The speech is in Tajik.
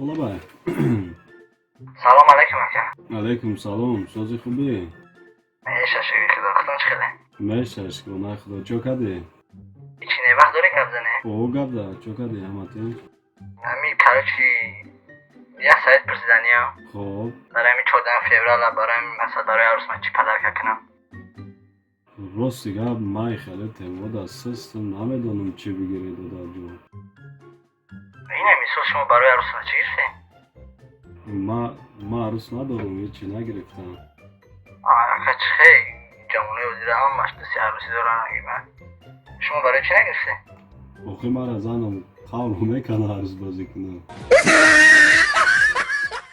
Лабай. Салом алейкум, ака. Алейкум салом, сози, хубӣ? Меша, шукри Худо, худон чӣ хеле? Меша, шукронаи Худо. Чо кардӣ? Ҳичи не, вақт дорӣ, гап занӣ? О, гап да, чо кардӣ, ҳамати? Ҳами, короче, як совет пурсиданиям. Хоб. Барои ҳами 14 феврала, барои ҳами, масалан, барои арӯс ман чӣ подарка кунам? Рости гап, май хеле темода систам, намедонам, чӣ бигирӣ, додарҷон. Ина, мисол, шумо барои арӯсатон чӣ гирифтем? Ма арӯс надорам, ҳечи нагирифтам. Ака, чӣ хел? Ҷавонои ҳозира ҳамаш даси арӯсӣ доранд. Шумо барои чӣ нагирифтем? Охи, мара занам қавл мекана арӯсбозӣ кунам.